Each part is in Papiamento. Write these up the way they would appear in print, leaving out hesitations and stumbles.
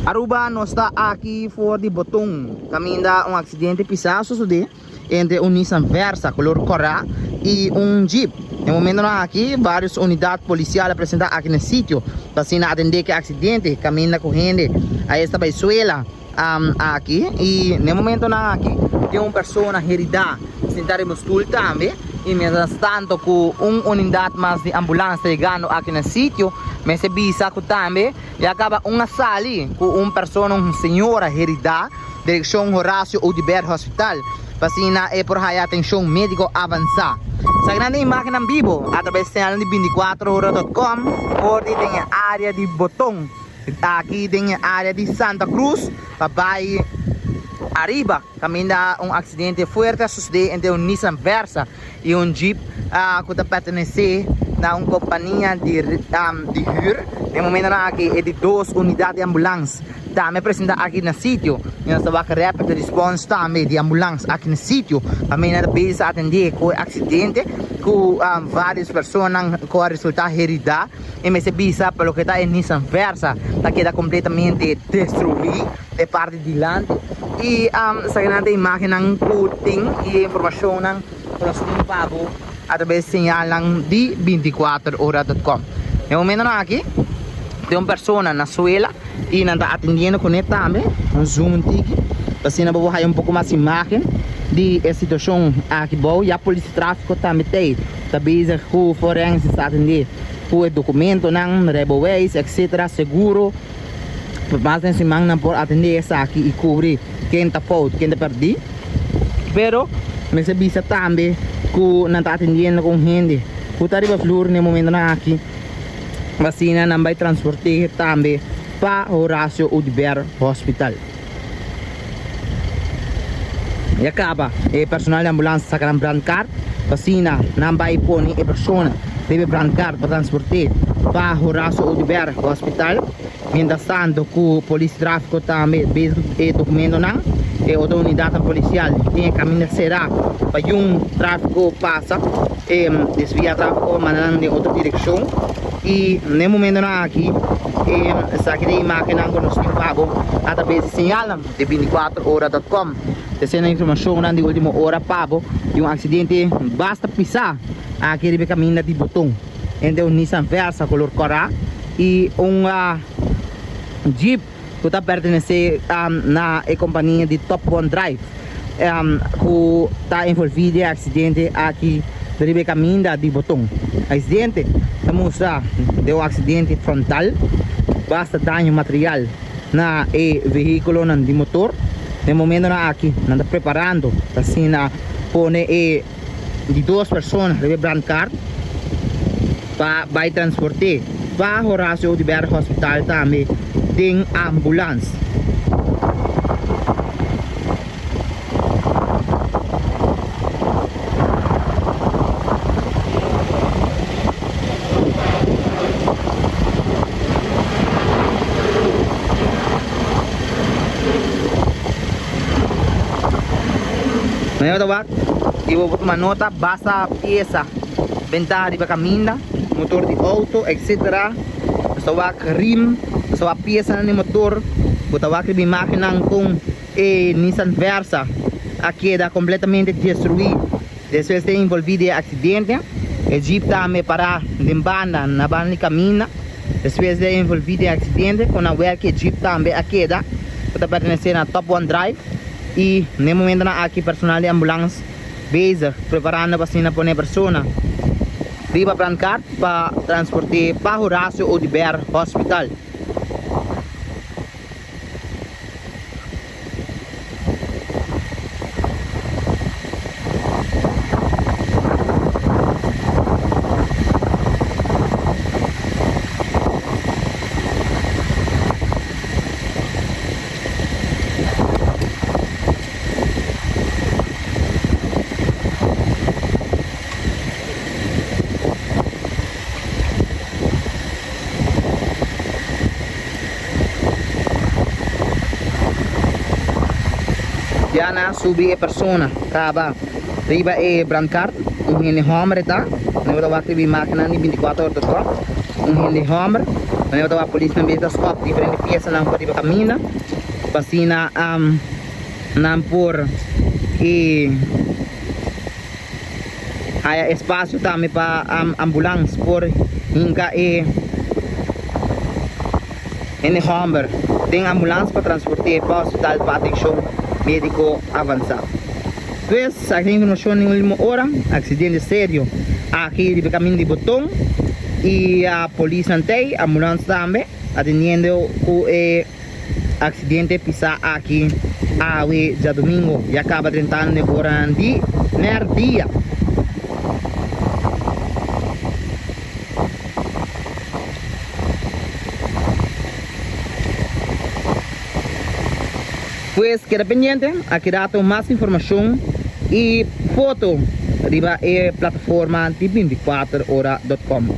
Aruba nos ta aki for di Boton caminda un accidente pisa a sucede entre un Nissan Versa color cora y un Jeep. Den momentonan aki varios unidad policial a presenta aki na sitio pa asina atende cu e accidente caminda cu hende a esta bay suela aki y den momentonan aki tin un persona herida sinta riba un stoel tambe y mientras tanto cu un unidad mas di ambulans ta yegando aki na sitio mester bisa cu tambe ya caba un a sali cu un persona un señora herida direccion Horacio Oduber Hospital pa asina e por haya atencion medico avansa. Sa grandi imagennan bibo a traves señalnan di binticuatro ora dot com for di den e area di Boton. Aki den e area di Santa Cruz pa bay ariba caminda un accidente fuerte a sucede entre un Nissan Versa y un Jeep cu ta pertenece na un compania di huur. Den momentonan aki e di dos unidad di ambulans tambe presenta aki na sitio y nos ta wak rapid response tambe di ambulans aki na sitio pa mena ta bezig atende cu e accidente cu varios personanan cu a resulta herida. E mester bisa pa loke ta e Nissan Versa ta keda completamente destrui e parti dilanti y esaki ta imagennan cu tin y e informacionnan cu nos tin pa bo a traves señalnan di binticuater ora dot com. E momentonan aki tin un persona na suela y nan ta atendiendo cune tambe, un zoom un tiki pa asina bo por haya un poco mas imagen di e situacion aki bao. Ya polis di trafico tambe ta ey ta bezig cu forensics ta atende cu e documentonan, rijbewijs etc. Seguro pa mas den siman nan por atende esaki y cubri ken ta fout, ken ta perdi. Pero mester bisa tambe cu nan ta atendiendo cu un hende cu ta riba vloer na e momentonan aki. Asina nan bai transport'é tambe pa Horacio Oduber Hospital. Ya caba e personal di ambulans saca nan brandkaart pa asina nan bai pone e persona riba e brandkaart pa transport'é pa Horacio Oduber Hospital. Mientras tanto cu polis di trafico tambe bezig cu e documentonan, e otro unidadnan policial tin e caminda cera pa yun trafico pasa, e desvia trafico manda nan den otro direccion y n'e momentonan aki e esaki ta e imagennan cu nos tin pa bo a traves di señalnan di binticuatro ora dot com. Ta esena informacionnan di ultimo ora pa bo di un accidente basta pisa aki riba e caminda di Boton. Entre un Nissan Versa color cora y un Jeep cu ta pertenece na e compania di Top One Drive cu ta envolvi den e accidente aki riba e caminda di Boton. Accidente ta mustra den un accidente frontal, basta daño material na e vehiculonan di motor. Den momentonan aki nan ta preparando pa asina pone e. Di dos persona riba e brandkart pa bai transport'é pa Horacio Oduber Hospital tambe den ambulans. Manera ta wak y bo por tuma nota basta pieza benta riba caminda, motor di auto etc. Nos ta wak rim, nos ta wak piezanan di motor, bo ta wak riba imagennan con e Nissan Versa a keda completamente destrui despues di envolvi den e accidente. E jeep tambe para den banda na banda di caminda despues di envolvi den e accidente con a welke e jeep tambe a keda cu ta pertenece na Top One Drive. Y n'e momentonan aki personal di ambulans bezig preparando pa asina pone persona riba brandkart pa transport'é pa Horacio Oduber Hospital. Ya nan a subi e persona kaba riba e brandkart, un hende homber e ta, nan bo ta wak riba e imagennan di binticuatro ora dot com, un hende homber. Manera bo ta wak polisnan bes ta stop diferente piesanan for riba kaminda pa asina nan por e haya espasio tambe pa ambulans por hinka e hende homber den ambulans pa transporte pa hospital pa atencion medico avansa. Pues aki informacion den ultimo ora, accidente serio aki riba caminda di Boton y polisnan tey, ambulans tambe atendiendo cu e accidente pisa aki awe djadomingo ya caba drentando den oranan di merdia. Pues keda pendiente, aki rato mas informacion y foto riba e plataforma di 24 ora dot com.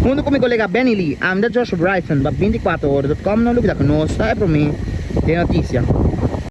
Hunto cu mi colega Benny Lee, ami ta Joshua Bryson pa 24 ora dot com, no lubida cu nos ta e prome den noticia.